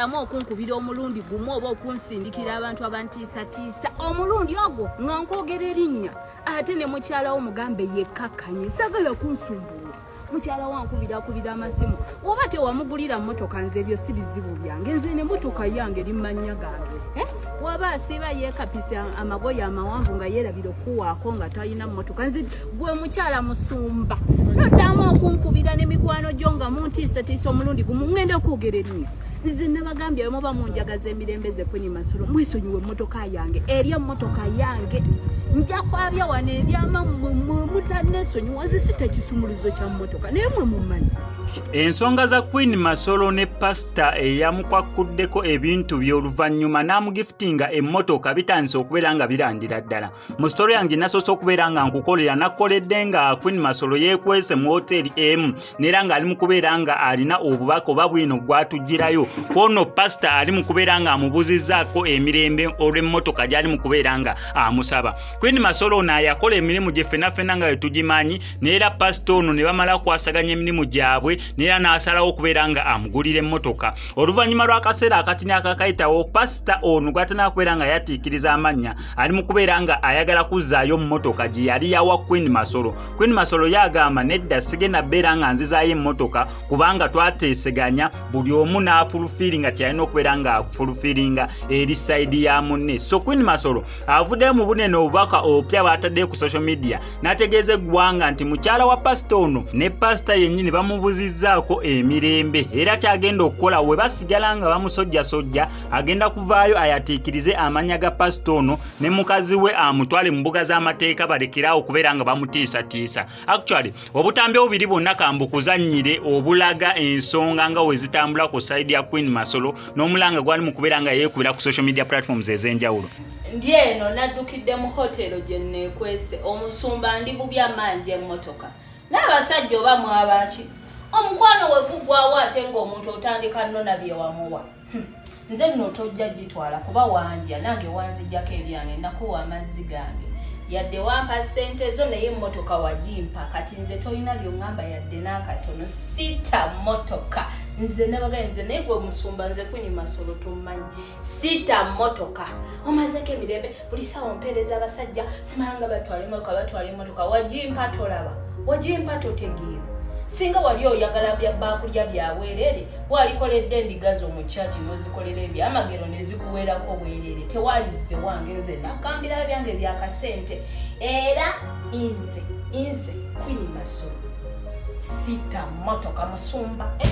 Toddamu okunkubira omulundi gumu oba okunsindikira abantu abantiisatiisa omulundi ogwo nga nkwogera erinnya, ate ne mukyala wo mugambe yekkakkanye, sagala kunsumbuwa. Mukyala wankubira akubira amasimu, oba tewamugulira mmotoka, nze ebyo si bizibu byange, nze ne mmotoka yange eri mannya gange, eh? Waba asiiba yeekapisa amagoye amawanvu nga yeerabira okukuwaako nga talina mmotoka, nze gwe mukyala musumba noddamu okunkubira ne mikwano gyo nga muntiisatiisa omulundi gumu, ŋŋenda okwogera erinnya. Nze nabagambye muba munjagaza emirembe ze Queen Masolo, mwesonyiwe emmotoka yange, eri emmotoka yange nja kwabya wano ebyama mmwe mutanesonyiwa, nze sita kisumuluzo kya mmotoka naye mwe mumanyi. Ensonga za Queen Masolo ne pasita eyamukwakkuddeko ebintu bye oluvannyuma n'amugifutinga emmotoka bitandise okubeera nga birandira ddala. Mu sitole yange nasoose okubeera nga nkukolera nakukoledde nga Queen Masolo yeekwese mu woteeri emu neera ng'ali mu kubeera nga alina obubaka oba bwino gwatugirayo kwono pasita ali mu kubeera nga amubuzizzaako emirembe olw'emmotoka gy'ali mu kubeera nga amusaba. Queen Masolo ono yakola emirimu gye ffena ffena nga wetugimanyi, neera pasita ono ne bamala okwasaganya emirimu gyabwe neera n'asalawo okubeera nga amugulira emmotoka. Oluvannyuma lw'akaseera akatini akakayitawo, pasita ono gw'atanaba kubeera nga yatiikiriza amannya ali mu kubeera nga ayagala kuzzaayo mmotoka gye yali yawa Queen Masolo. Queen Masolo yagamba nedda, sigenda beera nga nzizaayo emmotoka kubanga twateeseganya buli omu n'afulufiiringa kyeyalina okubeera nga afulufiiringa eri sayidi ya munne. So Queen Masolo avuddeyo mu bunene obubaka obupya bw'ataddeyo ku social media n'ategeeza eggwanga nti mukyala wa pasita ono ne pasita yennyini bamubuzizzaako emirembe, era kyagenda okukola we basigala nga bamusojjasojja agenda kuvaayo ayatiikirize amannya ga pasita ono ne mukazi we amutwale mu mbuga z'amateeka balekerawo okubeera nga bamutiisatiisa. Actually obutambi obubiri bwonna kambukuzannyire obulaga ensonga nga we zitambula ku sayidi ya Queen Masolo n'omulanga gwali mu kubeera nga yeekubira ku social media platforms ez'enjawulo. Ndi eno naddukidde mu hotero gye neekwese, omusumba ndi bubi amanja emmotoka n'abasajja oba mwabaki, omukwano we gugwawo ate ng'omuntu otandika nona bye wamuwa. Nze nno tojja gitwala kuba wandya nange wanzijjako ebyange, nakuwa amazzi gange, yadde wampa ssente zo naye emmotoka wagimpa, kati nze tolina byongamba yadde n'akatono, sita mmotoka. Nze nabagaye nze naye gwe musumba, nze Queen Masolo tomanyi, sita mmotoka, omazeko emirembe, buli saawa ompeereza abasajja simalanga batwala emmotoka, batwala emmotoka, wagimpa tolaba, wagimpa totegeera. Singa wali oyagala bakulya byabwerere walikoledde endiga zo mu kyaki n'ozikolera ebyamagero nezikuweerako bwerere, tewalizze wange, nze nakambirayo byange byakasente, era nze Queen Masolo sita mmotoka musumba, eh.